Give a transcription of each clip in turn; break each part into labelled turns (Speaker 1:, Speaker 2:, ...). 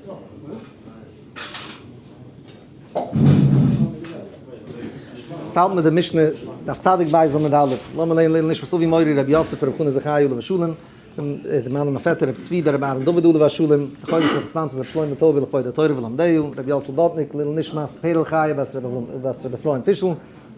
Speaker 1: יעצט האלט מען די משנה, דף צדיק בית עמוד א', לאמיר לערנען לעילוי נשמת אבי מורי רבי יוסף רבי חנא זכאי עליו השלום, די מאן און פעטער רבי צבי ברבי אהרן דוד עליו השלום, די חודש נאך sponsors רבי שלמה טויבער לכבוד התורה ולומדיה, רבי יוסל באטניק לעילוי נשמת פערל חיה בת רבי אפרים פישל,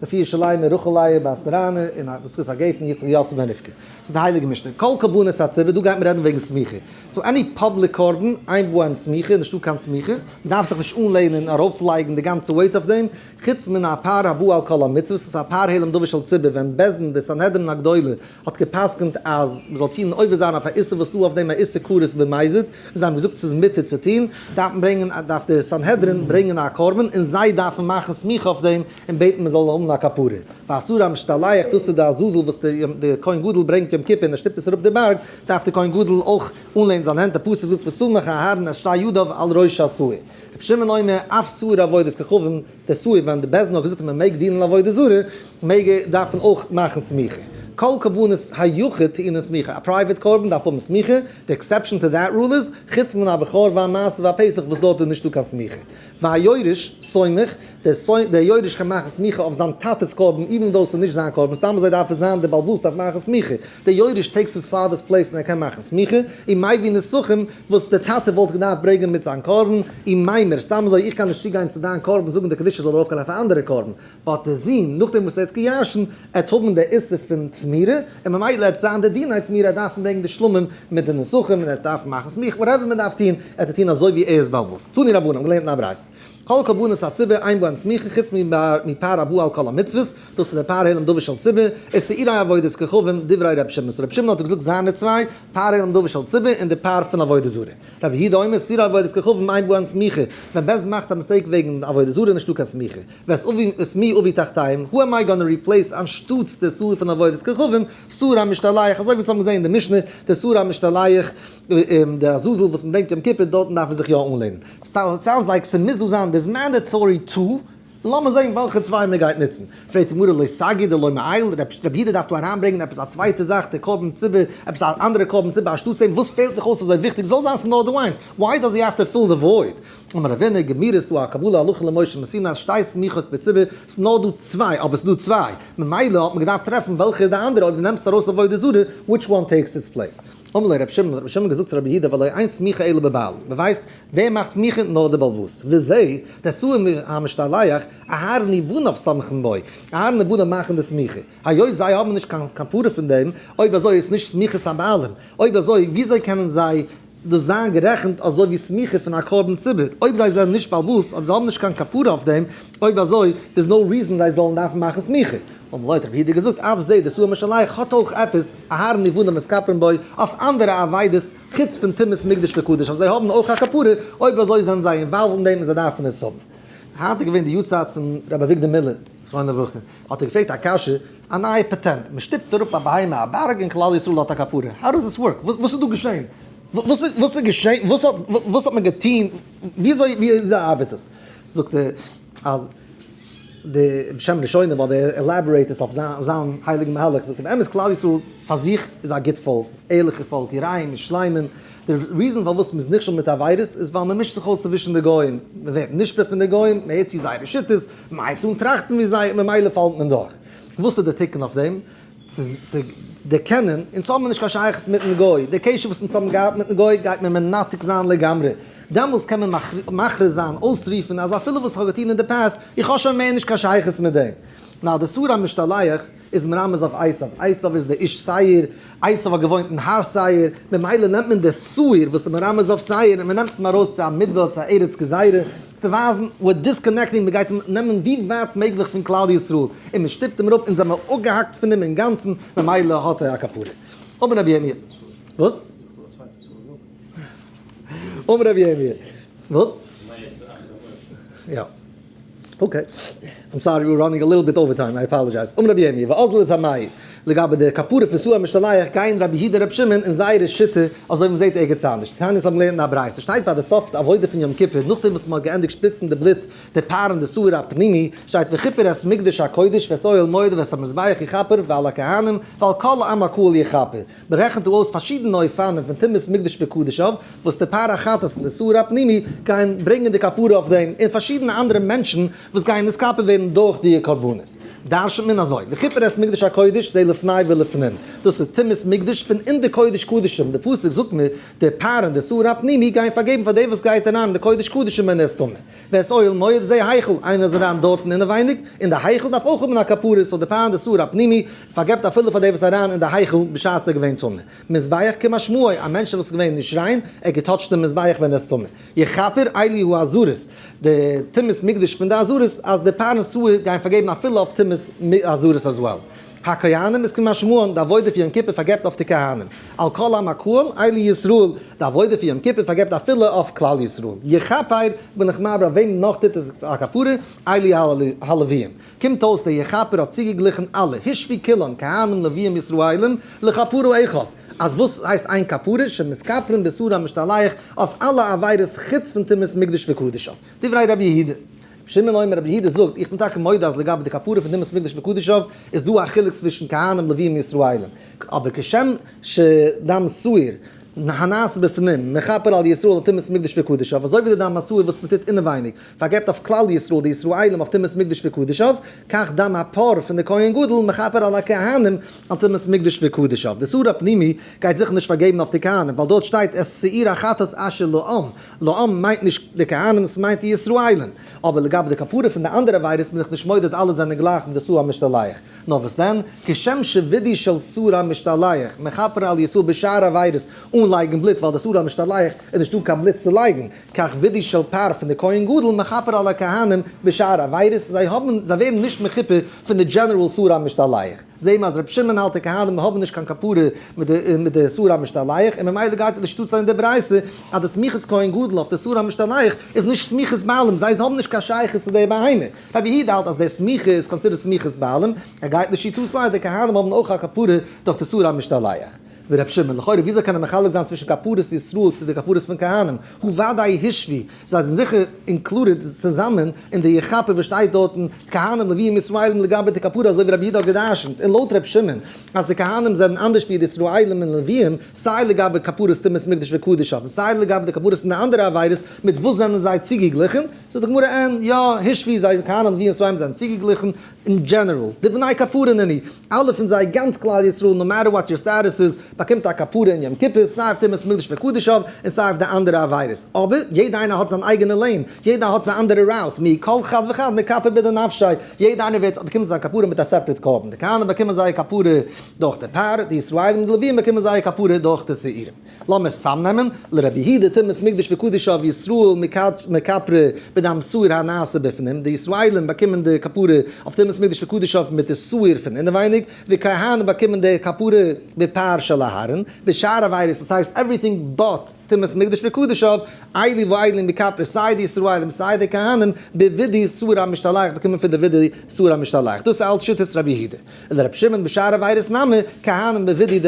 Speaker 1: רפואה שלימה רחל לאה בת מראנע און א זכות הגפן יצחק יוסף בן רבקה. ס'איז די הייליגע משנה. כל קרבנות הציבור, דא גייט מען רעדן וועגן סמיכה. so any public קרבן, אין בהן סמיכה, נישטא קיין סמיכה, מ'דארף זיך נישט אנלענען און ארויפלייגן די גאנצע weight אויף דעם, חוץ מן הפר הבא על כל המצוות, ס'איז א פר העלם דבר של ציבור, ווען בית דין די סנהדרין הגדולה האט גע'פסק'נט אז מ'זאל טון עובר זיין אויף א איסור וואס דא אויף דעם א איסור כרת במזיד, און זיי האבן געזאגט ס'איז מותר צו טון, דארף מען ברענגען, דארף די סנהדרין ברענגען א קרבן און זיי דארפן מאכן סמיכה אויף דעם און בעטן מ'זאל האבן א כפרה. והשעיר המשתלח, דאס איז די עזאזל וואס די כהן גדול ברענגט יום כיפור און ער שטופט עס אראפ די בארג, דארף די כהן גדול אויך אנלענען זיין הענט, די פסוק זאגט וסמך אהרן את שתי ידיו על ראש השעיר. רבי שמעון אומר אף שעיר עבודת כוכבים, די שעיר ווען די בית דין האט געזאגט אז מען מעג דינען עבודה זרה, מעג ער, דארף מען אויך מאכן סמיכה. כל קרבנות היחיד טעונין סמיכה, א private קרבן דארף האבן סמיכה, די exception to that rule איז, חוץ מן הבכור והמעשר והפסח וואס דארט איז נישטא קיין סמיכה. והיורש סומך, דער יורש קען מאכן סמיכה אויף זיין טאטע'ס קרבן even though ס'איז נישט זיין קרבן, סתם אזוי דארף עס זיין דער בעל הבית דארף מאכן סמיכה, דער יורש takes his father's place און ער קען מאכן סמיכה, ומביא נסכים וואס דער טאטע וואלט געדארפט ברענגען מיט זיין קרבן, וממיר, סתם אזוי איך קען נישט צוגיין צו דיין קרבן זאגן די קדושה זאל ארויפגיין אויף א אנדערע קרבן, but דער זון נאכדעם וואס ער האט עס געירשנט, ער וועט האבן דער איסור פון תמורה, און ממילא עט זיין די דיני תמורה, ער דארף ברענגען די שלמים מיט די נסכים, און ער דארף מאכן סמיכה, whatever מען דארף טון, עט ער טון אזוי ווי ער איז בעל הבית. תנו רבנן, געלערנט אין א ברייתא. כל קרבנות הציבור אין בהן סמיכה חוץ מפר הבא על כל המצוות, דאס איז דער פר העלם דבר של ציבור, ושעירי עבודת כוכבים, דברי רבי שמעון. so רבי שמעון האט געזאגט זיינע צוויי, פר העלם דבר של ציבור און די פר פון עבודה זרה. רבי יהודה אומר שעירי עבודת כוכבים אין בהן סמיכה, ווען בית דין מאכט א mistake וועגן עבודה זרה איז נישטא קיין סמיכה. ואת אבי ואת מי אביא תחתיהם, who am I gonna replace אנשטאטס די שעיר פון עבודת כוכבים, שעיר המשתלח, אזוי ווי אונז האבן געזען אין די משנה, די שעיר המשתלח, די עזאזל וואס מ'ברענגט יום כיפור, דארטן דארף מען זיך יא אנלענען. sounds like ס'מוז דא זיין דאס mandatory two, לאמיר זען וועלכע צוויי מ'גייט נוצן. פרעגט די גמרא לא סגי דלא מעייל, רבי יהודה דארף דא אריינברענגען עפעס א צווייטע זאך, די קרבן ציבור, עפעס א אנדערע קרבן ציבור אנשטאטס אים, וואס פעלט דיך אויס אזוי וויכטיג, זאל זיין ס'נאר דא איינס, why does he have to fill the void? אמר רבינא, גמירי ס'דא א קבלה הלכה למשה מסיני אז שתי סמיכות בציבור, ס'נאר דא צוויי, אבער ס'דא צוויי, ממילא האט מען געדארפט טרעפן וועלכע איז די אנדערע, אויב דו נעמסט ארויס עבודה זרה, which one takes its place? אמר לו רבי שמעון, האט רבי שמעון געזאגט צו רבי יהודה והלא אין סמיכה אלא בבעלים, מ'ווייסט ווער מאכט סמיכה? נאר די בעל הבית, וזה, דער שעיר המשתלח, אהרן ובניו סומכין בו, אהרן און בניו מאכן די סמיכה, היות זיי האבן נישט קיין כפרה פון דעם, אויב אזוי איז נישט סמיכת הבעלים, אויב אזוי וויאזוי קענען זיי דאס זיין גערעכנט אזוי ווי סמיכה פון א קרבן ציבור, אויב זיי זענען נישט בעל הבית, אויב זיי האבן נישט קיין כפרה אויף דעם, אויב אזוי there's no reason זיי זאלן דארפן מאכן סמיכה. אמר לו האט רבי יהודה געזאגט, אף זה דער שעיר המשתלח האט אויך עפעס, אהרן ובניו מתכפרין בו, אויף אנדערע עבידות חוץ פון טומאת מקדש וקדש, אז זיי האבן אויך א כפרה, אויב אזוי זענען זיי involved אין דעם און זיי דארפן עס האבן. היינט איז געווען די יארצייט פון רבי אביגדור מילער זכרונו לברכה, האט ער געפרעגט א קשיא, א נייע פאטענט, מען שטופט אראפ א בהמה א בארג און כלל ישראל האט א כפרה, how does this work? וואס איז דא געשען? וואס איז געשען? וואס האט מען געטון? וויאזוי וויאזוי ארבעט דאס? זאגט ער אז די בשם ראשונים אבער ער elaborate עס אויף זיין הייליגן מהלך, זאגט ער באמת כלל ישראל פאר זיך איז א גוט פאלק, ערליכע פאלק, יראים ושלימים, די reason פארוואס מ'איז נכשל מיט עבירות איז ווייל מ'מישט זיך אויס צווישן די גוים, מ'ווערט נשפע פון די גוים, מ'הערט צו זייערע שיטות, מ'הייבט אן טראכטן ווי זיי, ממילא פאלט מען דורך. וואס איז די תיקון אויף דעם? צו דערקענען, אונז האבן נישט קיין שייכות מיטן גוי, די קשר וואס אונז האבן געהאט מיטן גוי גייט מען מנתק זיין לגמרי, דעמאלס קען מען מכריז זיין, אויסרופן אז אפילו וואס איך האב געטון אין די past, איך האב שוין מער נישט קיין שייכות מיט דעם. נאר די שעיר המשתלח איז מרמז אויף עשיו, עשיו איז די איש שעיר, עשיו האט געוואוינט אין הר שעיר, ממילא נעמט מען די שעיר וואס איז מרמז אויף שעיר און מען נעמט אים ארויס צו א מדבר, צו א ארץ גזירה, צו ווייזן we're disconnecting, מען גייט אים נעמען ווי ווייט מעגליך פון כלל ישראל, און מען שטופט אים אראפ, אונז האבן אפגעהאקט פון אים אינגאנצן, ממילא האט ער א כפרה. אמר רבי ירמי'. וואס? אמר רבי ירמי'. וואס? יא. Okay, I'm sorry we're running a little bit over time, I apologize. אמר רבי ירמי', ואזדא לטעמייהו, לגבי די כפרה פון שעיר המשתלח גייען רבי יהודה רבי שמעון אין זייערע שיטה אזוי ווי מ'זעט ערגעץ אנדערש. תניא האבן געלערנט אין א ברייתא, שטייט ביי די סוף די עבודה פון יום כיפור, נאכדעם וואס מ'האט געענדיגט שפריצן די בלוט די פר און די שעיר הפנימי, שטייט וכיפר את מקדש הקודש ואת אוהל מועד ואת המזבח יכפר ועל הכהנים ועל כל עם הקהל יכפר. מ'רעכנט דא אויס פארשידענע אופנים פון טומאת מקדש וקדשיו, וואס די פר החטאת און די שעיר הפנימי גייען ברענגען די כפרה אויף דעם, און פארשידענע אנדערע מענטשן וואס גייען נתכפר ווערן דורך די קרבנות. דרש'נט מען אזוי, וכיפר את מקדש הקודש זה לפני ולפנים, דאס איז טומאת מקדש פון אין די קודש קדשים, די פסוק זאגט מיר, די פר און די שעיר הפנימי גייען פארגעבן פאר דער וואס גייט אריין אין די קודש קדשים ווען ער איז טמא. ואת אוהל מועד זה היכל, איינער איז אריין דארטן אינעווייניג, און די היכל דארף אויך האבן א כפרה, so די פר און די שעיר הפנימי פארגעבט אפילו פאר דער וואס איז אריין אין די היכל בשעת ער איז געווען טמא. מזבח כמשמעו, א מענטש וואס איז געווען נישט ריין, ער האט געטאטשט דעם מזבח ווען ער איז טמא. יכפר אלו העזרות, די טומאת מקדש פון די עזרות, אז די פר און שעיר גייען פארגעבן אפילו אויף טומאת עזרות as well. הכהנים איז כמשמען, די עבודה פון יום כיפור פארגעבט אויף די כהנים. על כל עם הקהל, אלו ישראל, די עבודה פון יום כיפור פארגעבט אפילו אויף כלל ישראל. יכפר, בין איך מבאר אויף וועם נאך טוט עס א כפרה, אלו הלוויים. קומט אויס דער יכפר האט צוגעגליכן אלע, הושוו כולן, כהנים לוויים ישראלים, לכפרה אחת. אז וואס הייסט איין כפרה, שמתכפרין בשעיר המשתלח אויף אלע עבירות חוץ פון טומאת מקדש וקדשיו. דברי רבי יהודה. רבי שמעון אומר רבי יהודה זאגט, איך בין טאקע מודה אז לגבי די כפרה פון טומאת מקדש וקדשיו איז דא א חילוק צווישן כהנים לוויים און ישראלים, אבער כשם שדם שעיר הנעשה בפנים מכפר על ישראל על טומאת מקדש וקדשיו, אזוי ווי די דם השעיר וואס מען טוט אינעווייניג פארגעבט אויף כלל ישראל די ישראלים אויף טומאת מקדש וקדשיו, כך דם הפר פון די כהן גדול מכפר על הכהנים על טומאת מקדש וקדשיו. די שעיר הפנימי גייט זיכער נישט פארגעבן אויף די כהנים, ווייל דארט שטייט את שעיר החטאת אשר לעם, לעם מיינט נישט די כהנים, עס מיינט די ישראלים. אבער לגבי די כפרה פון די אנדערע עבירות בין איך נישט מודה אז אלע זענען גלייך מיט די שעיר המשתלח. נאר וואס דען, כשם שווידוי של שעיר המשתלח מכפר על ישראל בשאר עבירות אן לייגן בלוט ווייל די שעיר המשתלח איז נישטא קיין בלוט צו לייגן, כך וידוי של פר פון די כהן גדול מכפר על הכהנים בשאר עבירות, זיי האבן זיי ווערן נישט מכופר פון די general שעיר המשתלח. זעהן מיר אז רבי שמעון האלט די כהנים האבן נישט קיין כפרה מיט די מיט די שעיר המשתלח, און ממילא גייט נישט צו אין די ברייתא אז די סמיכת כהן גדול אויף די שעיר המשתלח איז נישט סמיכת בעלים, זיי האבן נישט קיין שייכות צו די בהמה. רבי יהודה האלט אז די סמיכה איז considered סמיכת בעלים, ער גייט לשיטתו אז די כהנים האבן אויך א כפרה דורך די שעיר המשתלח. ור' שמעון, לכאורה וויאזוי קען ער מחלק זיין צווישן כפרת ישראל צו די כפרות פון כהנים? הא ודאי הושוו, זיי זענען זיכער included צוזאמען אין די יכפר וואס שטייט דארטן, כהנים לוויים ישראלים לגבי די כפרה אזוי ווי רבי יהודה האט גע'דרש'נט, און לויט ר' שמעון אז די כהנים זענען אנדערש ווי די ישראלים און לוויים, סיי לגבי כפרת טומאת מקדש וקדשיו און סיי לגבי די כפרות פון די אנדערע עבירות, מיט וואס זענען זיי צוגעגליכן? זאגט די גמרא אין, יא, הושוו, זיי כהנים לוויים ישראלים זענען צוגעגליכן, אין general, די בני כפרה נינהו, אלע פון זיי, גאנץ כלל ישראל, no matter what your status איז, באקומט א כפרה אין יום כיפור, סיי אויף טומאת מקדש וקדשיו, און סיי אויף די אנדערע עבירות. אבער, יעדע איינער האט זיין אייגענע lane, יעדער האט זיין אנדערע route, מיהו כל חד וחד מכפר בדנפשיה, יעדע איינער ווערט באקומט זיין כפרה מיט א separate קרבן. די כהנים באקומען זייער כפרה דורך די פר, די ישראלים און די לוויים באקומען זייער כפרה דורך די שעירים. לאמיר צוזאמנעמען, לרבי יהודה טומאת מקדש וקדשיו ישראל מכפרי בדם שעיר הנעשה בפנים, די ישראלים באקומען די כפרה אויף טומאת מקדש וקדשיו מיט די שעיר פון אינעווייניג, וכהנים באקומען די כפרה בפר של אהרן, בשאר עבירות, דאס הייסט everything but טומאת מקדש וקדשיו, אלו ואלו מכפרי סיי די ישראלים סיי די כהנים, בווידוי שעיר המשתלח באקומען פון די וידוי שעיר המשתלח, דאס איז אלץ שיטת רבי יהודה. און רבי שמעון בשאר עבירות נמי, כהנים בווידוי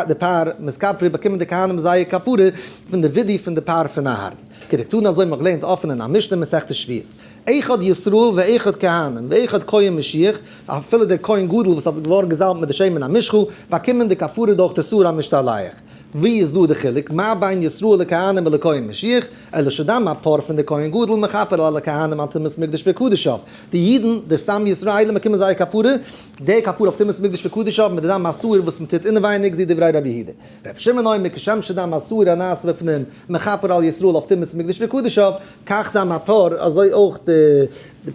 Speaker 1: די פר מתכפרי באקומען די כהנים זייער כפרה פון די וידוי פון די פר פון אהרן. כדקתני אזוי מ'האט געלערנט אפען אין א משנה מסכת שביעית. אחד ישראל ואחד כהנים ואחד כהן משיח, אפילו דער כהן גדול וואס האט געווארן געזאלבט מיט די שמן המשחה, באקומען די כפרה דורך די שעיר המשתלח. ווי איז דא די חילוק? מה בין ישראל לכהנים ולכהן משיח, אלא שדם הפר פון די כהן גדול מכפר על הכהנים על טומאת מקדש וקדשיו. די אידן, די סתם ישראלים באקומען זייער כפרה, די כפרה אויף טומאת מקדש וקדשיו מיט די דם השעיר וואס מען טוט אינעווייניג, זו דברי רבי יהודה. רבי שמעון אומר כשם שדם השעיר הנעשה בפנים מכפר על ישראל אויף טומאת מקדש וקדשיו, כך דם הפר, אזוי אויך די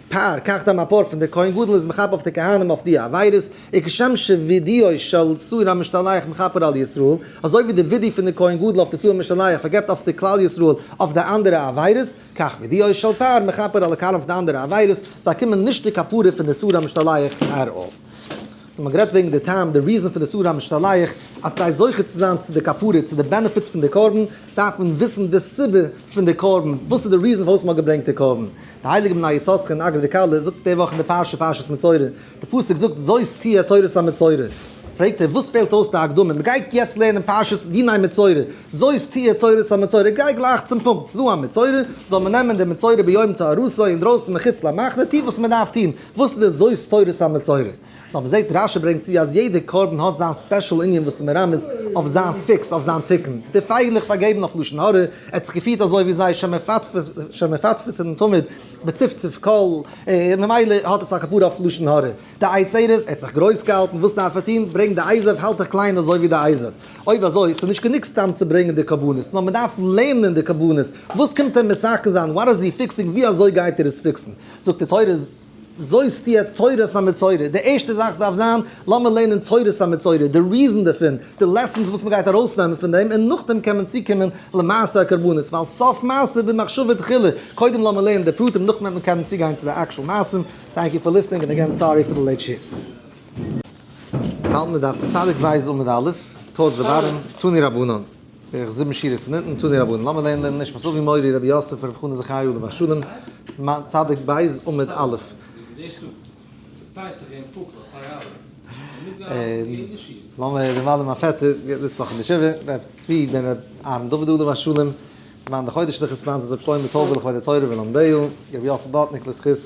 Speaker 1: פר, כך דם הפר פון די כהן גדול איז מכפר אויף די כהנים אויף די עבירות, וכשם שווידוי של שעיר המשתלח מכפר על ישראל, אזוי ווי די ווידוי פון די כהן גדול אויף די שעיר המשתלח פארגעבט אויף די כלל ישראל אויף די אנדערע עבירות, כך וידויו של פר מכפר על הכהנים אויף די אנדערע עבירות, באקומען נישט די כפרה פון די שעיר המשתלח at all. So מ'האט גערעדט וועגן די טעם, די reason פון די שעיר המשתלח, אז כדי זוכה צו זיין צו די כפרה, צו די benefits פון די קרבן, דארף מען וויסן די סיבה פון די קרבן, וואס איז די reason פארוואס מ'האט געברענגט די קרבן. די הייליגע בני יששכר אין אגרא דכלה זאגט די וואך אין די פרשה פרשת מצורע, די פסוק זאגט זאת תהיה תורת המצורע, פרעגט ער וואס פעלט אויס די הקדמה, מען גייט יעצט לערנען פרשת דיני מצורע, זאת תהיה תורת המצורע, גיי גלייך צום פונקט, ס'דא א מצורע, זאל מען נעמען די מצורע ביום טהרתו אינדרויסן מחוץ למחנה, טו וואס מען דארף טון, וואס איז די זאת תורת המצורע? נאר מען זעט רשי ברענגט צו אז יעדע קרבן האט זיין special ענין וואס איז מרמז אויף זיין fix, אויף זיין תיקון. די פייגלעך פארגעבן אויף לשון הרע, ער האט זיך געפירט אזוי ווי זיי שמפטפטן תמיד בצפצוף קול, ממילא האט עס א כפרה אויף לשון הרע. די עץ ארז, ער האט זיך גרויס געהאלטן, וואס דארף ער טון? ברענג די אזוב, האלט דיך קליין אזוי ווי די אזוב. אויב אזוי, ס'איז נישט גענוג סתם צו ברענגען די קרבנות, נאר מען דארף לערנען די קרבנות, וואס קומט ער מתקן זיין, what is he fixing, ווי אזוי גייט ער עס fix ן? זאגט די תורה, זאת תהיה תורת המצורע, די ערשטע זאך דארף זיין, לאמיר לערנען תורת המצורע, די reason דערפון, די lessons וואס מען גייט ארויסנעמען פון דעם, און נאכדעם קען מען צוקומען למעשה הקרבנות, ווייל סוף מעשה במחשבה תחילה, קודם לאמיר לערנען די פרטים, נאכדעם וועט מען קענען צוגיין צו די actual מעשים, thank you for listening and again sorry for the late שיעור. צאלט מען דף צדיק בית עמוד א', towards the bottom, תנו רבנן. בערך זיבן שורות פון אונטן, תנו רבנן. לאמיר לערנען לערנען נשמת אבי מורי רבי יוסף רבי חנא זכרי' עליו השלום, צדיק בית עמוד א'. לאמיר דערמאנען מיין פעטער, זיצט נאך אין די שבעה, ר' צבי בן ר' אהרן דוד עליו השלום, למען די חודש'ליכע sponsors ר' שלמה טויבער לכבוד התורה ולומדיה, רבי יוסל באטניק לזכות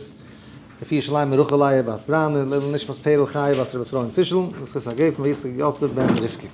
Speaker 1: רפואה שלימה רחל לאה בת בראנער, לעילוי נשמת פערל חיה בת ר' אפרים פישל, לזכות הגפן ויצחק יוסף בן רבקה.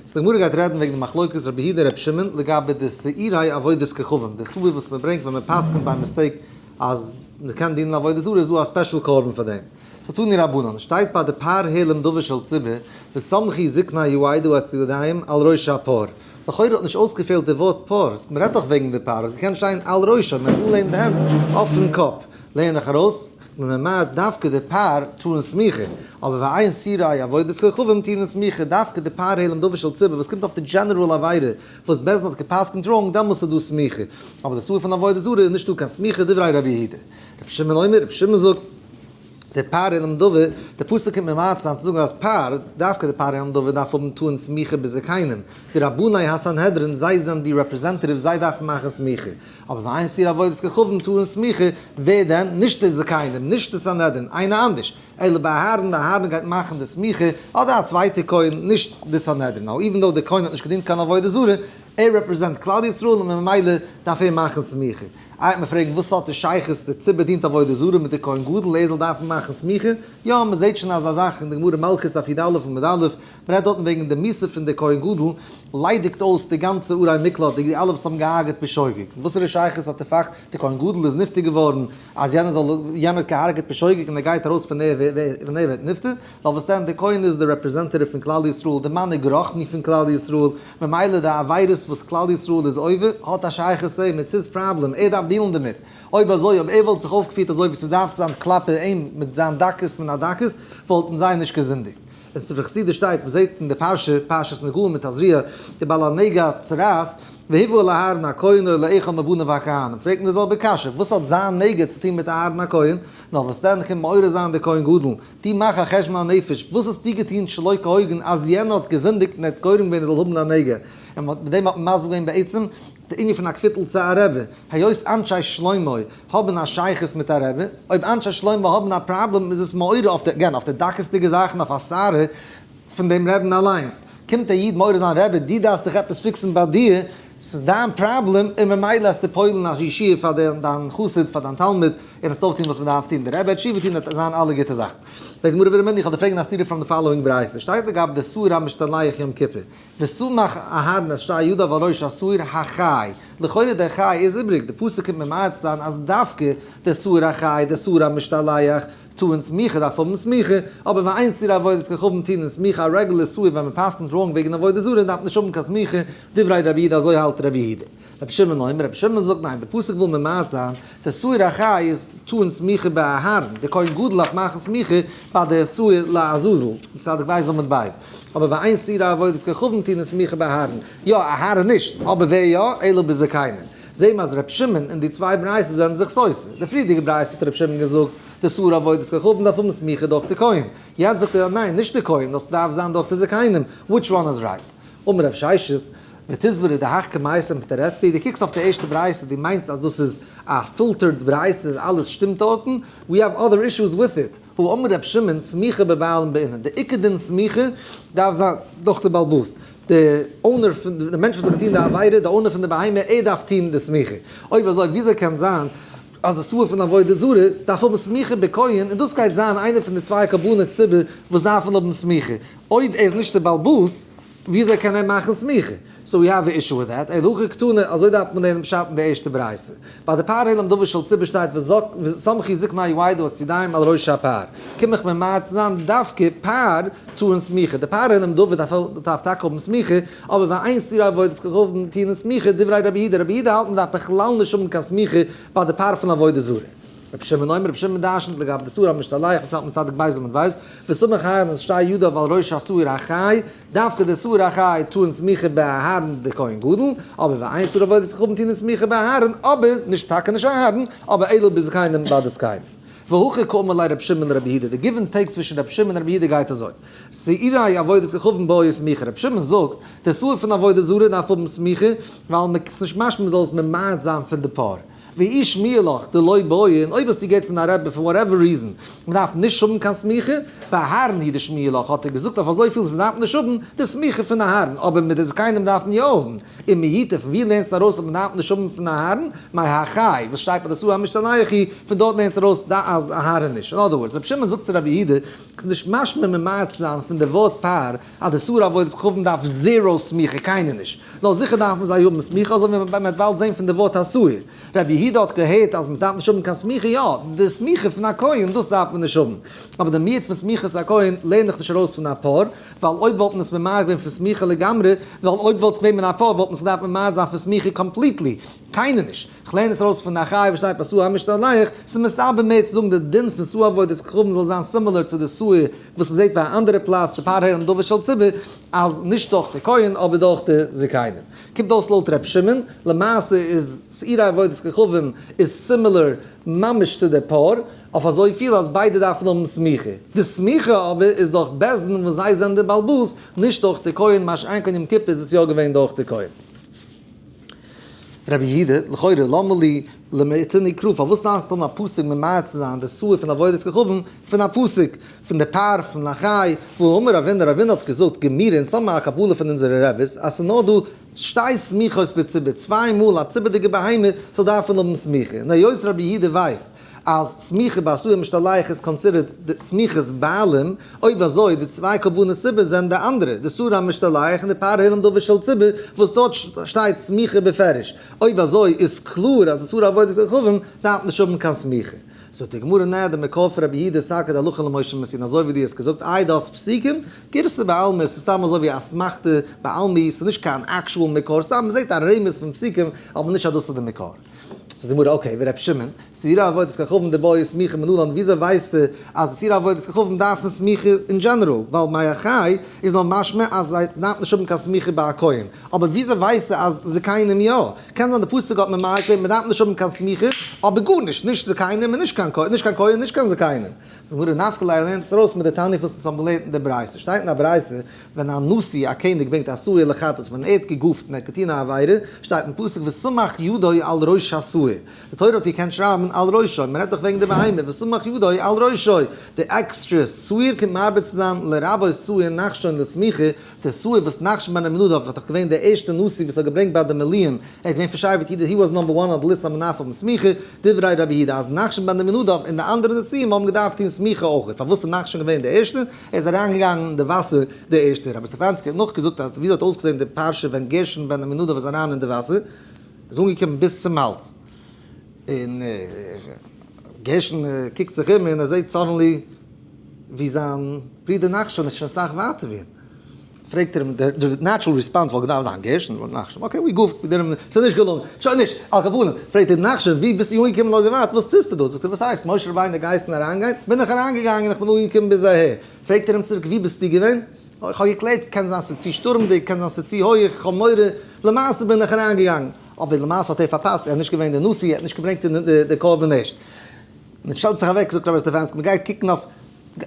Speaker 1: סאו די גמרא גייט רעדן וועגן די מחלוקת רבי יהודה רבי שמעון לגבי די שעירי עבודת כוכבים, די שעיר וואס מען ברענגט ווען מען פסק'נט by mistake אז מען קען דינען עבודה זרה איז דא א special קרבן פאר דעם. סאו תנו רבנן, שטייט ביי די פר העלם דבר של ציבור, וסמכו זקני העדה את ידיהם על ראש הפר. לכאורה האט נישט אויסגעפעלט די ווארט פר, מען רעדט דאך וועגן די פר, עס קען שטיין על ראשו, מען אנלענט די הענט אויפן קאפ, לערן איך ארויס, ממעט דווקא די פר טעון סמיכה, אבער ואין שעירי עבודת כוכבים טעונין סמיכה, דווקא די פר העלם דבר של ציבור וואס קומט אויף די general עבירה וואס בית דין האט גע'פסק'נט wrong דעמאלס איז דא סמיכה, אבער די שעיר פון עבודה זרה איז נישטא קיין סמיכה דברי רבי יהודה. רבי שמעון אומר, רבי שמעון זאגט, די פר העלם דבר, די פסוק קומט ממעט זיין צו זאגן אז פר, דווקא די פר העלם דבר דארף האבן טעון סמיכה בזקנים, די רבני הסנהדרין זיי זענען די representatives זיי דארפן מאכן סמיכה, אבער ואין שעיר עבודת כוכבים טעון סמיכה, ווער דען? נישט די זקנים, נישט די סנהדרין, איינער אנדערש, אלא באהרן, די אהרן גייט מאכן די סמיכה, אדער א צווייטער כהן, נישט די סנהדרין, now even though דער כהן האט נישט געדינט קיין עבודה זרה, ער represent כלל ישראל און ממילא דארף ער מאכן סמיכה. איי וועט מען פרעגן וואס האט די שייכות די ציבור דינט עבודה זרה מיט די כהן גדול ער זאל דארפן מאכן סמיכה? יא, מען זעט שוין אזא זאך אין די גמרא מלקות דף י"א עמוד א', מען רעדט דארטן וועגן די מיתה פון די כהן גדול, ליידיגט אויס די גאנצע ערי מקלט, די אלע וואס האבן געהארגעט בשוגג, וואסערע שייכות האט די פאקט די כהן גדול איז נפטר געווארן אז יענער זאל יענער האט געהארגעט בשוגג און ער גייט ארויס פון ער ווען ער ווערט נפטר, ווייל וואס דען די כהן איז די representative פון כלל ישראל, די מנהיג רוחני פון כלל ישראל, ממילא די עבירות וואס כלל ישראל איז עובר האט א שייכות צו אים, it's his problem, ער דארף deal ן דערמיט, אויב אזוי אויב ער וואלט זיך אויפגעפירט אזוי ווי ס'דארף צו זיין כלפי אים מיט זיין דקות מן הדקות וואלטן זיי נישט געזינדיגט. אין ספר חסידות שטייט, מען זעט אין די פרשה, פרשת נגעים מיט תזריע, די בעל הנגע צרעת, והובא אל אהרן הכהן או לאחד מבניו הכהנים, פרעגט מען די זעלבע קשיא, וואס האט זיין נגע צו טון מיט אהרן הכהן? נאר וואס דען קומט מעורר זיין די כהן גדול, דו מאך א חשבון הנפש, וואס האסטו געטון שלא כהוגן אז יענער האט געזינדיגט און ער האט גורם געווען ער זאל האבן א נגע? און מיט דעם האט מען מסביר געווען בעצם די ענין פון א קוויטל צו א רבי, היות אנשי שלומו האבן א שייכות מיט א רבי, אויב אנשי שלומו האבן א פראבלעם איז עס מעורר אויף די, again, אויף די דקות'דיגע זאכן אויף א שערה פון דעם רבי'ן אליינס. קומט א איד מעורר זיין רבי דו דארפסט דיך עפעס fix ן ביי דיר, ס'איז דיין פראבלעם, און ממילא האסטו פועל'ן א ישועה פאר דיין חסיד, פאר דיין תלמיד, און האסט אויפטון וואס מ'דארף טון, דער רבי וועט תשובה טון וועט זיין אלע גוטע זאכן. פרעגט די גמרא ורמינהו, איך וועל דיר פרעגן א סתירה from the following ברייתא, שטייט לגבי די שעיר המשתלח יום כיפור, וסמך אהרן את שתי ידיו על ראש השעיר החי, לכאורה דער חי איז איבריג, די פסוק קומט ממעט זיין אז דווקא דער שעיר החי, דער שעיר המשתלח, טעון סמיכה דארף האבן סמיכה, אבער ואין שעירי עבודת כוכבים טעונין סמיכה, א רעגולער שעיר ווען מען פסק'נט wrong וועגן עבודה זרה דארף נישט האבן קיין סמיכה, דברי רבי יהודה אזוי האלט רבי יהודה. רבי שמעון אומר, רבי שמעון זאגט ניין, די פסוק וויל ממעט זיין, דער שעיר החי איז טעון סמיכה ביי אהרן, דער כהן גדול דארף מאכן סמיכה ביי דער שעיר לעזאזל, צדיק בית עמוד בית. אבער ואין שעירי עבודת כוכבים טעונין סמיכה ביי אהרן, יא אהרן נישט, אבער ווער יא? אלא בזקנים. זעהן מיר אז ר' שמעון און די צוויי ברייתות זענען זיך סותר. די פריערדיגע ברייתא האט ר' שמעון געזאגט, די שעיר עבודת כוכבים דארף האבן סמיכה דורך די כהן. יעצט זאגט ער ניין, נישט די כהן, דאס דארף זיין דורך די זקנים. Which one is right? אמר רב ששת. ותסברא דהך קמייתא מתרצתא, דו קוקסט אויף די ערשטע ברייתא, דו מיינסט אז דאס איז א filtered ברייתא, אלעס שטימט דארטן, we have other issues with it. הא אמר ר' שמעון סמיכה בבעלים בעינן, די עיקר דין סמיכה דארף זיין דורך די בעל הבית, די owner פון די מענטש וואס האט געטון די עבירה, די owner פון די בהמה, ער דארף טון די סמיכה. אויב אזוי וויאזוי קען זיין אז די שעיר פון עבודה זרה דארף האבן סמיכה בכהן, און דאס גייט זיין איינע פון די צוויי קרבנות ציבור וואס דארפן האבן סמיכה, אויב ער איז נישט די בעל הבית, וויאזוי קען ער מאכן סמיכה? so we have a issue with that, אלא הכי קתני, אזוי דארף מען לערנען פשט אין די ערשטע ברייתא. ביי די פר העלם דבר של ציבור שטייט וסמכו זקני העדה את ידיהם על ראש הפר. קום איך ממעט זיין דווקא פר טעון סמיכה. די פר העלם דבר דארף טאקע האבן סמיכה, אבער ואין שעירי עבודת כוכבים טעונין סמיכה, דברי רבי יהודה, רבי יהודה האלט מען דארף בכלל נישט האבן קיין סמיכה ביי די פר פון עבודה זרה. רבי שמעון אומר, רבי שמעון דרשנ'ט לגבי די שעיר המשתלח וואס האלט מען צדיק בית עמוד בית, וסמך אהרן את שתי ידיו על ראש השעיר החי, דווקא די שעיר החי טעון סמיכה ביי אהרן די כהן גדול, אבער ואין שעירי עבודת כוכבים טעונין סמיכה ביי אהרן, אבער נישט טאקע נישט אהרן, אבער אלא בזקנים ביי די זקנים. והכי קאמר ליה רבי שמעון לרבי יהודה, די give and take צווישן רבי שמעון און רבי יהודה גייט אזוי, שעירי עבודת כוכבים בעי סמיכה, רבי שמעון זאגט, די שעיר פון עבודה זרה דארף האבן סמיכה, ווייל ס'איז נישט משמע מ'זאל עס ממעט זיין פון די פר. ואי שמיע לך דלא בעי, און אויב האסטו געהערט פון א רבי for whatever reason, מען דארף נישט האבן קיין סמיכה, ביי אהרן הוא דשמיע לך האט ער געזאגט אויף אזויפיל אז מען דארף נישט האבן די סמיכה פון אהרן, אבער מיט די זקנים דארף מען יא האבן, ומאיתא פון ווי לערנסטו ארויס אז מען דארף נישט האבן פון אהרן? מהחי וואס שטייט ביי די שעיר המשתלח, פון דארט לערנסטו ארויס אז אהרן נישט, אין other words רבי שמעון זאגט צו רבי יהודה, ס'איז נישט משמע ממעט זיין פון די ווארט פר אז די שעיר עבודת כוכבים דארף zero סמיכה, קיינער נישט. נאר זיכער דארפן זיי האבן סמיכה, אזוי ווי מען וועט באלד זען פון די ווארט השעיר. רבי יהודה האט געהערט אז מען דארף נישט האבן קיין סמיכה, יא, די סמיכה פון א כהן דאס דארף מען נישט האבן, אבער די מיעוט פון סמיכת הכהן לערן איך נישט ארויס פון א פר, ווייל אויב וואלט מען עס ממעט געווען פון סמיכה לגמרי, ווייל אויב וואלט עס געווען מן הפר וואלט מען עס געדארפט ממעט זיין פון סמיכה completely, קיינער נישט. כ'לערן עס ארויס פון די החי וואס שטייט ביי שעיר המשתלח, ס'איז מסתבר מער צו זאגן די דין פון שעיר עבודת כוכבים זאל זיין similar צו די שעיר וואס מ'זעט ביי א אנדערע פלאץ די פר העלם דבר של ציבור, אז נישט דורך די כהן אבער דורך די זקנים. קומט אויס לויט ר' שמעון, למעשה איז שעירי עבודת כוכבים איז similar ממש צו די פר, אויף אזויפיל אז ביידע דארפן האבן סמיכה. די סמיכה אבער איז דורך בית דין וואס זיי זענען די בעל הבית, נישט דורך די כהן, מה שאין כן יום כיפור איז עס יא געווען דורך די כהן. רבי יהודה, לכאורה, למה לי למעוטינהו קרא, פארוואס דארפסטו האבן א פסוק ממעט צו זיין די שעיר פון עבודת כוכבים פון א פסוק פון די פר פון החי, והאמר רבינא, רבינא האט געזאגט, גמירי, אונז האבן א קבלה פון אונזערע רביס אז ס'איז נאר דא שתי סמיכות בציבור, צוויי מאל א ציבור'דיגע בהמה זאל דארפן האבן סמיכה, און היות רבי יהודה ווייסט אז סמיכה ביי שעיר המשתלח איז considered סמיכת בעלים, אויב אזוי די צוויי קרבנות ציבור זענען די אנדערע, די שעיר המשתלח און די פר העלם דבר של ציבור וואס דארט שטייט סמיכה בפירוש, אויב אזוי איז קלאר אז די שעיר עבודת כוכבים דארף נישט האבן קיין סמיכה. זאגט די גמרא נע די מקור פון רבי יהודה איז טאקע די הלכה למשה מסיני אזוי ווי דו האסט געזאגט איי דו האסט פסוקים? גירסא בעלמא עס איז סתם אזוי ווי אסמכתא בעלמא ס'איז נישט קיין actual מקור סתם מ'זעט א רמז פון פסוקים אבער נישט אז דאס איז די מקור. זאגט די גמרא okay ור' שמעון, שעירי עבודת כוכבים דבעי סמיכה מנלן וויאזוי ווייסטו אז די שעירי עבודת כוכבים דארפן סמיכה אין general ווייל מהחי איז נאר משמע אז זיי דארפן נישט האבן קיין סמיכה ביי א כהן אבער וויאזוי ווייסטו אז זקנים יא? קען זיין די פסוק האט ממעט געווען מען דארף נישט האבן קיין סמיכה אבער גארנישט נישט זקנים און נישט קיין כהן נישט קיין כהן נישט קיין זקנים. זאגט די גמרא נפקא ליה לערנט עס ארויס מיט די תניא וואס אונז האבן געלערנט אין די ברייתא שטייט אין א ברייתא ווען א נשיא א קעניג ברענגט א שעיר לחטאת ווען ער האט געגאפט און ער האט געטון א עבירה שטייט אין פסוק וסמך ידו על ראש השעיר די תורה האט געקענט שרייבן על ראשו מען רעדט דאך וועגן די בהמה וסמך ידו על ראשו די עקסטרע שעיר קומט מרבה צו זיין לרבות שעיר נחשון לסמיכה די שעיר וואס נחשון בן עמינדב האט דאך געווען דער ערשטער נשיא וואס האט געברענגט ביי די מילואים, ער איז געווען פון שבט יהודה, he was number one on the list אז מען דארף האבן סמיכה, דברי רבי יהודה אז נחשון בן עמינדב און די אנדערע נשיאים האבן געדארפט טון סמיכה אויך, פארוואס איז נחשון געווען דער ערשטער? ער איז אריינגעגאנגען אין די וואסער דער ערשטער, רבי סטעפאנסקי האט נאכגעזאגט אז וויאזוי האט אויסגעזען די פרשה ווען גרשון בן עמינדב איז אריין אין די וואסער, איז אנגעקומען ביז צום האלז, און גרשון קוקט זיך אום און ער זעט suddenly ווי זיין ברודער נחשון איז שוין אסאך ווייטער ווי אים. פרעגט ער אים, די natural response וואלט געדארפט זיין גרשון, נחשון, okay we goofed, ס'איז נישט געלונגען, שוין נישט, על כל פנים, פרעגט ער נחשון, ווי ביסטו אנגעקומען אזוי ווייט, וואס טוסטו דא? זאגט ער, וואס הייסט, משה רבינו האט געהייסן אריינגיין, בין איך אריינגעגאנגען, איך בין אנגעקומען ביז אהער. פרעגט ער אים צוריק, ווי ביסטו געווען? איך האב געקלערט, קען זיין ס'איז צו שטורמדיג, קען זיין ס'איז צו הויעך, איך האב מורא, למעשה בין איך אריינגעגאנגען. אבער למעשה האט ער פארפאסט, ער איז נישט געווען דער נשיא, ער האט נישט געברענגט די קרבן ערשט. מען שטעלט זיך אוועק, זאגט רבי סטעפאנסקי, מען גייט קוקן אויף,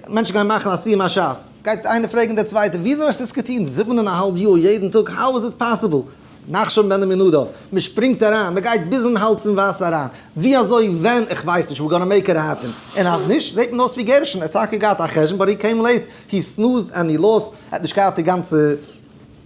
Speaker 1: מענטשן גייען מאכן א סיום הש"ס, גייט איינער פרעגן דער צווייטער, וויאזוי האסטו עס געטון זיבן און א האלב יאר יעדן טאג, how is it possible? נחשון בן עמינדב, מען שפרינגט אריין, מען גייט ביזן האלז אין וואסער אריין, ווי אזוי ווען, איך ווייס נישט, we're gonna make it happen, און אז נישט, זעט מען אויס ווי גרשון, ער האט טאקע געהאט א חשבון, but he came late, he snoozed and he lost, ער האט נישט געהאט די גאנצע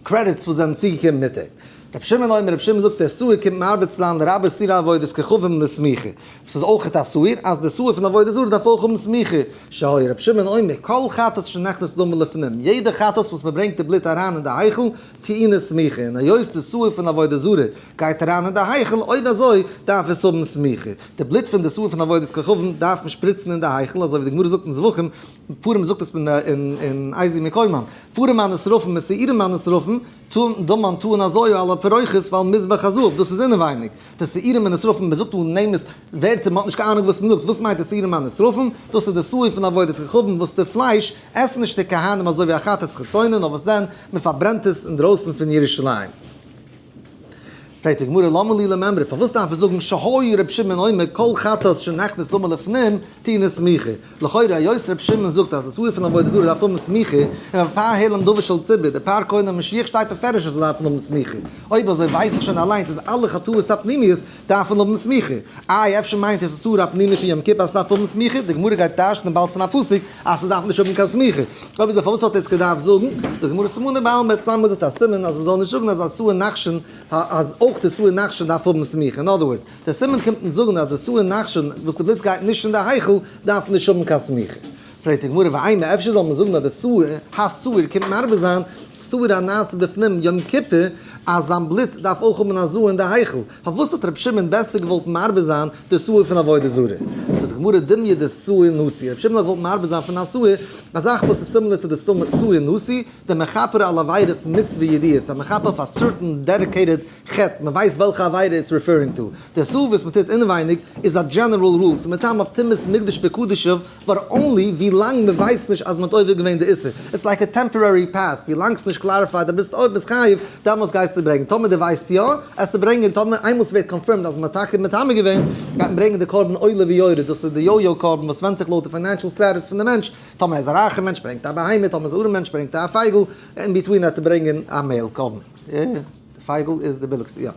Speaker 1: credits וואס זענען צוגעקומען מיט אים. רבי שמעון אומר, רבי שמעון זאגט, דער שעיר קומט מרבה צו זיין לרבות שעירי עבודת כוכבים לסמיכה. וואס איז אויך א שעיר, אז די שעיר פון עבודה זרה דארף אויך האבן סמיכה. שהיה רבי שמעון אומר, כל חטאת שנכנס דמה לפנים, יעדע חטאת וואס מען ברענגט די בלוט אריין אין די היכל, טעונה סמיכה, און היות די שעיר פון עבודה זרה גייט אריין אין די היכל, אויב אזוי דארף עס האבן סמיכה. די בלוט פון די שעיר פון עבודת כוכבים דארף מען שפריצן אין די היכל, אזוי ווי די גמרא זאגט אין זבחים, פרים זאגט עס אין איזהו מקומן, פרים הנשרפים ושעירים הנשרפים, טוען דמן טוען אזוי על הפרוכת ועל מזבח הזהב, דאס איז אינעווייניג, די שעירים הנשרפים, מען זאגט אן names ווערטער, מען האט נישט קיין אהנונג וואס מען זאגט, וואס מיינט די שעירים הנשרפים? דאס איז די שעיר פון עבודת כוכבים וואס די פלייש עסן נישט די כהנים אזוי ווי א חטאת חיצונה, נאר וואס דען, מען פארברענט עס אינדרויסן פון ירושלים. פרעגט די גמרא למה לי למימרא, פארוואס דארף איך זאגן שהיה ר' שמעון אומר כל חטאת שנכנס דמה לפנים טעונה סמיכה, לכאורה היות ר' שמעון זאגט אז די שעיר פון עבודה זרה דארף האבן סמיכה, און בפר העלם דבר של ציבור, די פר כהן המשיח שטייט בפירוש אז עס דארף האבן סמיכה, אויב אזוי ווייס איך שוין אליינס אז אלע חטאות הפנימיות דארפן האבן סמיכה, איי אפשר מיינט עס שעיר הפנימי פון יום כיפור אז ס'דארף האבן סמיכה, די גמרא גייט דרש'נען באלד פון א פסוק אז ס'דארף נישט האבן קיין סמיכה, אויב אזוי פארוואס האט ער עס געדארפט זאגן? זאגט די גמרא סימנא בעלמא, סתם געזאגט א סימן אז מ'זאל נישט זאגן אז א שעיר נחשון אז אויך די שעיר נחשון דארף האבן סמיכה, אין other words, די סימן קומט אונז זאגן אז די שעיר נחשון וואס די בלוט גייט נישט אין די היכל דארף נישט האבן קיין סמיכה. פרעגט די גמרא ואימא אפשר זאל מען זאגן אז די שעיר השעיר קומט מרבה זיין שעיר הנעשה בפנים יום כיפור אז זיין בלוט דארף אויך האבן הזאה אין די היכל, פארוואס האט רבי שמעון בעסער געוואלט מרבה זיין די שעיר פון עבודה זרה? זאגט די גמרא דומיא דשעיר נשיא, רבי שמעון האט געוואלט מרבה זיין פון א שעיר א זאך וואס איז similar צו די שעיר נשיא, דמכפר על עבירות מצוה ידועות, א מכפר אויף א certain dedicated חטא, מען ווייסט וועלכע עבירה it's referring to, די שעיר וואס מען טוט אינעווייניג איז א general rule, ס'איז מטמא אויף טומאת מקדש וקדשיו, but only ווי לאנג מען ווייסט נישט אז מען האט עובר געווען די איסור, it's like a temporary pass, ווי לאנג ס'נישט clarified אז ביסט אויב ביסט חייב, דעמאלס גייסטו ברענגען, טאמער דו ווייסט יא, עסטו ברענגען, טאמער איינמאל ס'ווערט confirmed אז מען האט טאקע מטמא געווען, גייט מען ברענגען די קרבן עולה ויורד, דאס איז די yo-yo קרבן וואס ווענדט זיך לויט די financial status פון די מענטש, טאמער ער איז א רייכע מענטש ברענגט ער א בהמה, טאמער איז א ארעם מענטש ברענגט ער א פייגל, in between וועט ער ברענגען א מעהל קרבן. די פייגל איז די ביליגסטע יא.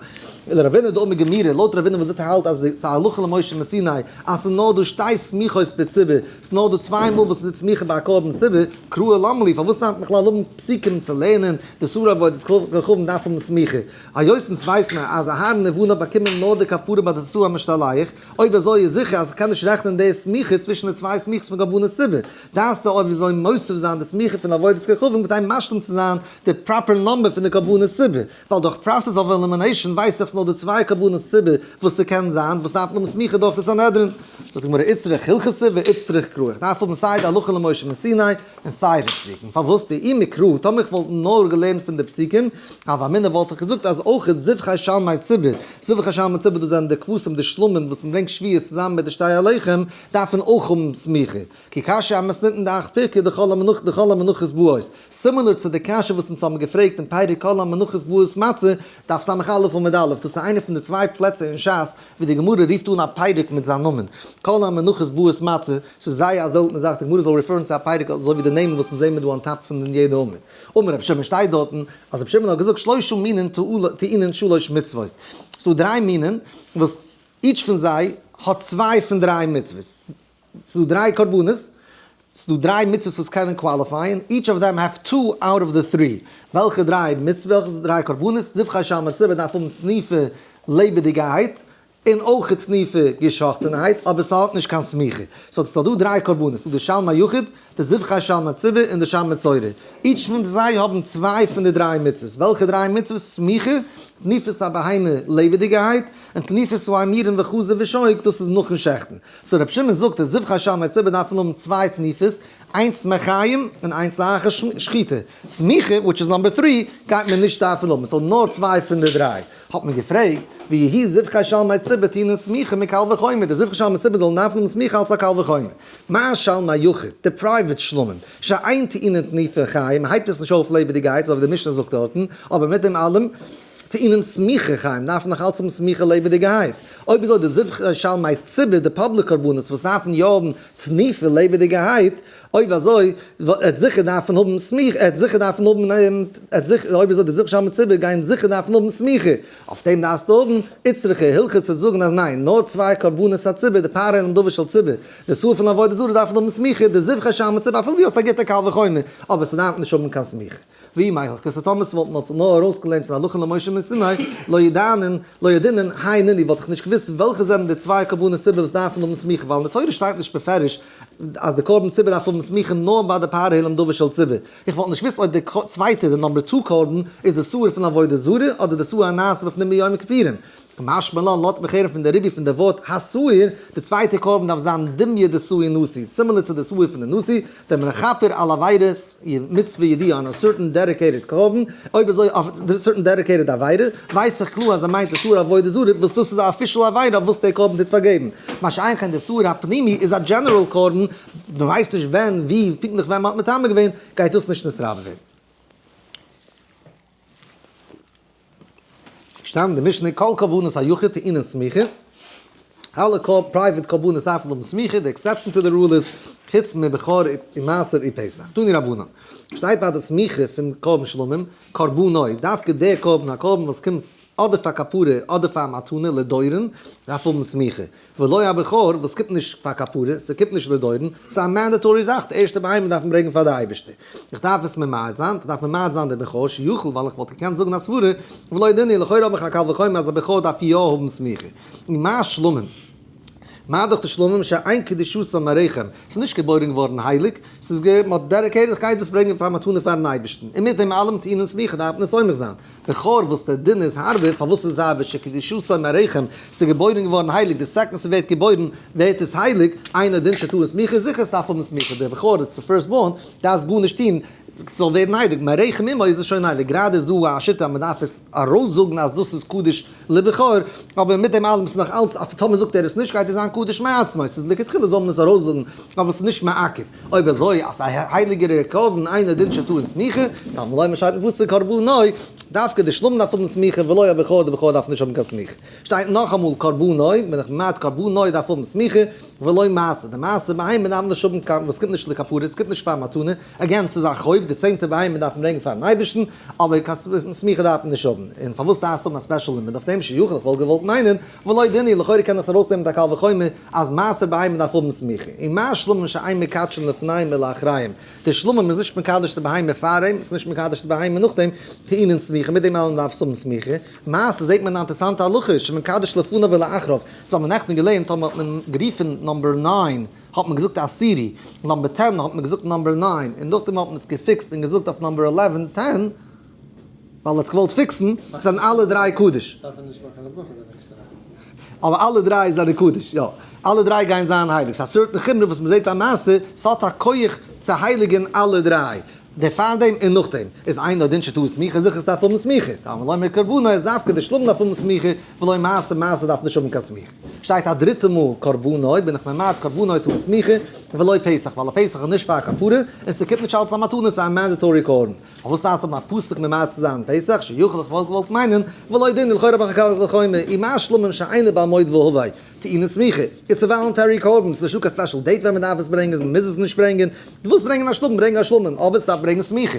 Speaker 1: ולרבינא דאמר גמירי, לויט רבינא וואס האלט אז די ס'איז הלכה למשה מסיני אז ס'איז נאר דא שתי סמיכות בציבור, ס'איז נאר דא צוויי מאל וואס מ'טוט סמיכה ביי א קרבן ציבור, קראי למה לי, פארוואס דארף מען בכלל האבן פסוקים צו לערנען די שעיר עבודת כוכבים דארף האבן סמיכה? היות אונז ווייסן אז אהרן לבנה האט באקומען נאר די כפרה ביי די שעיר המשתלח, אויב אזוי איז זיכער אז כ'קען נישט רעכענען די סמיכה צווישן די צוויי סמיכות פון קרבנות ציבור, דארפסטו אויב אזוי מוסיף זיין די סמיכה פון עבודת כוכבים כדי משלים צו זיין די proper number פון די קרבנות ציבור, ווייל דורך process of elimination ווייס איך ס'נאר די צוויי קרבנות ציבור וואס ס'קען זיין וואס דארפן האבן סמיכה דורך די סנהדרין. זאגט די גמרא איצטריך הלכתא ואיצטריך קרא, איך דארף האבן סיי די הלכה למשה מסיני און סיי די פסוקים, פארוואס דאי מקרא, טאמער איך וואלט נאר געלערנט פון די פסוקים, הוה אמינא וואלט איך געזאגט אז אויך זבחי שלמי ציבור, זבחי שלמי ציבור דאס זענען די כבשים די שלמים וואס מ'ברענגט שבועות צוזאמען מיט די שתי הלחם, דארפן אויך האבן סמיכה. כי קשיא אמתניתין דהך פירקא דכל המנחות דכל המנחות באות, similar צו די קשיא וואס אונז האבן געפרעגט אין פרק כל המנחות באות מצה, דף ס"א עמוד א', דאס איז איינע פון די צוויי פלעצער אין ש"ס ווי די גמרא רופט אן א פרק מיט זיין נאמען, כל המנחות באות מצה, ס'איז זייער א זעלטענע זאך די גמרא זאל refer ן צו א פרק אזוי ווי די נעמען וואס אונז זעמיר דא on top פון יעדע עמוד. אמר רבי שמעון שטייט דארטן אז רבי שמעון האט געזאגט שלושה מינין טעונין שלש מצוות, ס'דא דריי מינין וואס each פון זיי האט צוויי פון דריי מצוות, ס'איז דא דריי קרבנות, ס'איז דא דריי מצוות וואס קענען qualify ען, each of them have two out of the three. וועלכע דריי מצוות, וועלכע דריי קרבנות? זבחי שלמי ציבור דארף האבן תנופה לעבעדיגעהייט, און אויך תנופה געשאכטענעהייט, אבער ס'האט נישט קיין סמיכה. so ס'איז דא דריי קרבנות, ס'איז דא די שלמי יחיד, די זבחי שלמי ציבור און די שלמי מצורע. each פון זיי האבן צוויי פון די דריי מצוות. וועלכע דריי מצוות? סמיכה, תנופת הבהמה לעבעדיגעהייט, און תנופת האימורין וחזה ושוק, דאס איז נאכן שעכטן. so רבי שמעון זאגט אז זבחי שלמי ציבור דארפן האבן צוויי תנופות, איינס מחיים און איינס לאחר שחיטה. סמיכה, which is number three, גייט מען נישט דארפן האבן, so נאר צוויי פון די דריי. האט מען געפרעגט, ויהי זבחי שלמי ציבור טעונין סמיכה מקל וחומר, די זבחי שלמי ציבור זאלן דארפן האבן סמיכה אלס א קל וחומר. מה שלמי יחיד, די private שלמים, שאין טעונין תנופה חיים, מען הייבט עס נישט אויף לעבעדיגעהייט, אזוי ווי די משנה זאגט דארטן, אבער מיט דעם אלעם, טעונין סמיכה חיים, דארף נאך אלץ האבן סמיכה לעבעדיגעהייט. אויב אזוי די זבחי שלמי ציבור, די public קרבנות וואס דארפן יא האבן תנופה לעבעדיגערהייט, אויב אזוי וועט זיכער דארפן האבן סמיכה, ער וועט זיכער דארפן האבן, אויב אזוי די זבחי שלמי ציבור גייען זיכער דארפן האבן סמיכה, אויף דעם דארפסטו האבן איצטריכא הלכתא צו זאגן אז ניין, נאר צוויי קרבנות הציבור, די פר העלם דבר של ציבור, די שעיר פון עבודה זרה דארפן האבן סמיכה, די זבחי שלמי ציבור אפילו דו האסט א גוטע קל וחומר, אבער ס'דארף נישט האבן קיין סמיכה. ואי מהלכתא טאמער ס'וואלט מען אלס נאר ארויסגעלערנט פון הלכה למשה מסיני, לא ידענן, לא ידעינן, הי נינהו וואלט איך נישט געוואוסט וועלכע זענען די צוויי קרבנות ציבור וואס דארפן האבן סמיכה ווייל אין די תורה שטייט נישט בפירוש אז די קרבן ציבור דארף האבן סמיכה נאר ביי די פר העלם דבר של ציבור, איך וואלט נישט געוואוסט אויב די צווייטע די number two קרבן איז די שעיר פון עבודה זרה אדער די שעיר הנעשה בפנים ביום הכיפורים. משמע לן לאזט מיך הערן פון די ריבוי פון די ווארט השעיר, די צווייטע קרבן דארף זיין דומיא דשעיר נשיא, similar צו די שעיר פון די נשיא, דמכפר על עבירות מצוה ידיעה on a certain dedicated קרבן, אויב אזוי אויף די certain dedicated עבירה, ווייס איך קלאר אז ער מיינט די שעיר עבודה זרה וואס דאס איז א official עבירה אויף וואס דער קרבן טוט פארגעבן. מה שאין כן די שעיר הפנימי איז א general קרבן, מען ווייסט נישט ווען, ווי, פונקטליך ווען מען האט מטמא געווען, גייט דאס נישט נתרבה ווערן. שטאמט די משנה כל קרבנות היחיד טעונין סמיכה, אלע private קרבנות דארפן האבן סמיכה, די exception to the rule איז חוץ מבכור ומעשר ופסח. תנו רבנן, שטייט ביי די סמיכה פון קרבן שלמים, קרבנו, דווקא דער קרבן, א קרבן וואס קומט אדער פאר כפרה אדער פאר מתנה לדורן, דארף האבן סמיכה. ולא הבכור וואס קומט נישט פאר כפרה, ס'קומט נישט לדורן, ס'איז א mandatory זאך, די ערשטע בהמה דארף מען ברענגען פאר די אייבערשטער. איך דארף עס ממעט זיין, איך דארף ממעט זיין די בכור שיכול, ווייל איך וואלט געקענט זאגן א סברה, ולא דינא, לכאורה האב איך א קל וחומר אז א בכור דארף יא האבן סמיכה. ומה שלמים? מה דאך די שלמים שאין קדושתם מרחם, ס'איז נישט געבוירן געווארן הייליג, ס'איז גע, מ'האט dedicated, איך גיי דאס ברענגען פאר מתנה פארן אייבערשטן, און מיט דעם אלעם טעונין סמיכה דארף מען עס סומך זיין. בכור וואס דער דין איז הארבער, פארוואס איז הארבער שקדושתו מרחם, ס'איז געבוירן געווארן הייליג, די second ס'ווערט געבוירן ווערט עס הייליג, אינו דין שטעון סמיכה, זיכער ס'דארף האבן סמיכה, דער בכור איז די first born, דארפסט גארנישט טון ס'זאל ווערן הייליג, מרחם אמו איז עס שוין הייליג, גראדע איז דא א שיטה אז מ'דארף עס ארויסזאגן אז דאס איז קדוש לבכור, אבער מיט דעם אלעם ס'איז נאך אלץ אפילו טאמער זאגט ער עס נישט גייט עס זיין קדוש מעצמו, ס'איז לכתחילה זאל מען עס ארויסזאגן, אבער ס'איז נישט מעכב. אויב אזוי אז א הייליגערער קרבן אינו דין שטעון סמיכה, תלמוד לומר שטייט אין פסוק קרבנו, דווקא די שלמים דארף האבן סמיכה ולא הבכור, די בכור דארף נישט האבן קיין סמיכה. שטייט נאכאמאל קרבנו, בין איך ממעט קרבנו דארף האבן סמיכה, ולא מעשר, די מעשר בהמה דארף נישט האבן קיין, וואס קומט נישט לכפרה, עס קומט נישט פאר מתנה, again ס'איז א חוב, די צענטע בהמה דארף מען ברענגען פארן אייבערשטן, אבער קיין סמיכה דארף מען נישט האבן, און פארוואס דארפסטו האבן א special לימוד אויף דעם שיכול איך וואלט געוואלט מיינען, ולא דינא, לכאורה קען איך עס ארויסנעמען מיט א קל וחומר אז מעשר בהמה דארף האבן סמיכה, און מה שלמים שאין מקדשין לפניהם ולאחריהם, די שלמים איז נישט מקדש די בהמה פאר אים, עס איז נישט מקדש די בהמה נאכדעם, טעונין סמיכה, מיט דעם אלעם דארף עס האבן סמיכה, מעשר זעט מען א אינטערעסאנטע הלכה, שמקדש לפניו ולאחריו, דאס האבן מיר נעכטן געלערנט, טאמער האט מען גערופן number nine האט מען געזאגט עשירי, number ten האט מען געזאגט number nine, און נאכדעם האט מען עס געפיקסט און געזאגט אויף number 11 ten, ווייל ער האט עס געוואלט פיקסן, זענען אלע דריי קדוש.
Speaker 2: דארף ער נישט מאכן א ברכה די נעקסטע נאכט.
Speaker 1: אבער אלע דריי זענען קדוש, יא. אלע דריי גייען זיין הייליג. ס'איז א certain חומרא וואס מ'זעט ביי מעשר, ס'האט א כח צו הייליגען אלע דריי. די פארדעם און נאכדעם. איז אינו דין שטעון סמיכה, זיכער ס'דארף האבן סמיכה. תלמוד לומר קרבנו איז דווקא די שלמים דארף האבן סמיכה, ולא מעשר, מעשר דארף נישט האבן קיין סמיכה. שטייט א דריטע מאל קרבנו, בין איך ממעט קרבנו טעון סמיכה, ולא פסח, ווייל א פסח איז נישט פאר כפרה, און ס'קומט נישט אלס א מתנה, ס'איז א mandatory קרבן. פארוואס דארפסטו האבן א פסוק ממעט צו זיין פסח, שיכול איך וואלט געוואלט מיינען, ולא דין לכאורה האב איך א קל וחומר, ומה שלמים שאינו בעל מועד והווי, טעונין סמיכה, it's a voluntary קרבן, ס'איז נישטא קיין special date ווען מ'דארף עס ברענגען, מ'מוז עס נישט ברענגען, דו ווילסט ברענגען א שלמים, ברענג א שלמים, אבער ס'דארף ברענגען סמיכה.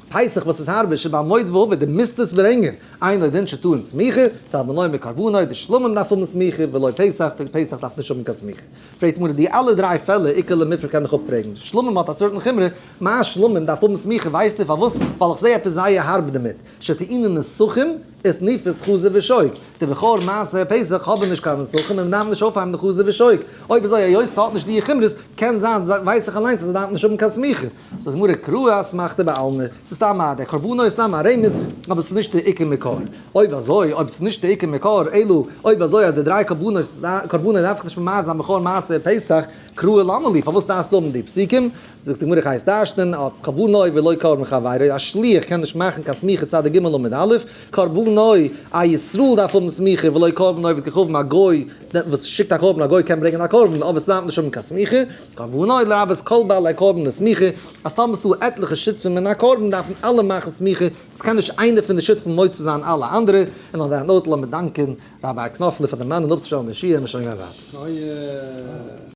Speaker 1: פסח וואס איז הארבער, שבעל מועד והווי, דו מוזט עס ברענגען, אינו דין שטעון סמיכה, תלמוד לומר קרבנו, די שלמים דארף האבן סמיכה, ולא פסח, די פסח דארף נישט האבן קיין סמיכה. פרעגט גמרא, די אלע דריי פעלער, איכא למיפרך קען איך אפפרעגן, שלמים האט א certain חומרא, מה שלמים דארף האבן סמיכה ווייסטו פארוואס? ווייל איך זעה עפעס זייער הארב דערמיט, שטעונין נסכים ותנופת חזה ושוק, די בכור מעשר פסח האבן נישט קיין נסכים און מ'דארף נישט אויפהייבן די חזה ושוק, אויב אזוי היות ס'האט נישט די חומרות קען זיין ווייס איך אליינס אז ס'דארף נישט האבן קיין סמיכה. זאגט די גמרא קרא אסמכתא בעלמא, ס'איז סתם א, דער קרבנו איז סתם א רמז, אבער ס'איז נישט די עיקר מקור. אויב אזוי, אויב ס'איז נישט די עיקר מקור, אלא אויב אזוי אז די דריי קרבנות, קרבנות דארף איך נישט ממעט זיין בכור מעשר פסח, קראי למה לי, פארוואס דארפסטו האבן די פסוקים? זאגט די גמרא איך הייס דרש'נען, אלץ קרבנו ולא קרבן חברו, א שליח קען נישט מאכן קיין סמיכה צדיק ג' עמוד א', קרבנו, א ישראל דארף האבן סמיכה ולא קרבן עובד כוכבים, א גוי וואס שיקט א קרבן, א גוי קען ברענגען א קרבן אבער ס'דארף נישט האבן קיין סמיכה, קרבנו לרבות כל בעלי קרבן לסמיכה, אז טאמער ס'דא עטליכע שותפים אין א קרבן דארפן אלע מאכן סמיכה, ס'קען נישט איינער פון די שותפים מוציא זיין אלע אנדערע, און on that note לאמיר דאנקען ראביי קנאפלער פאר דערמאנען אפצושטעלן די שיעור און שוין גיין ווייטער.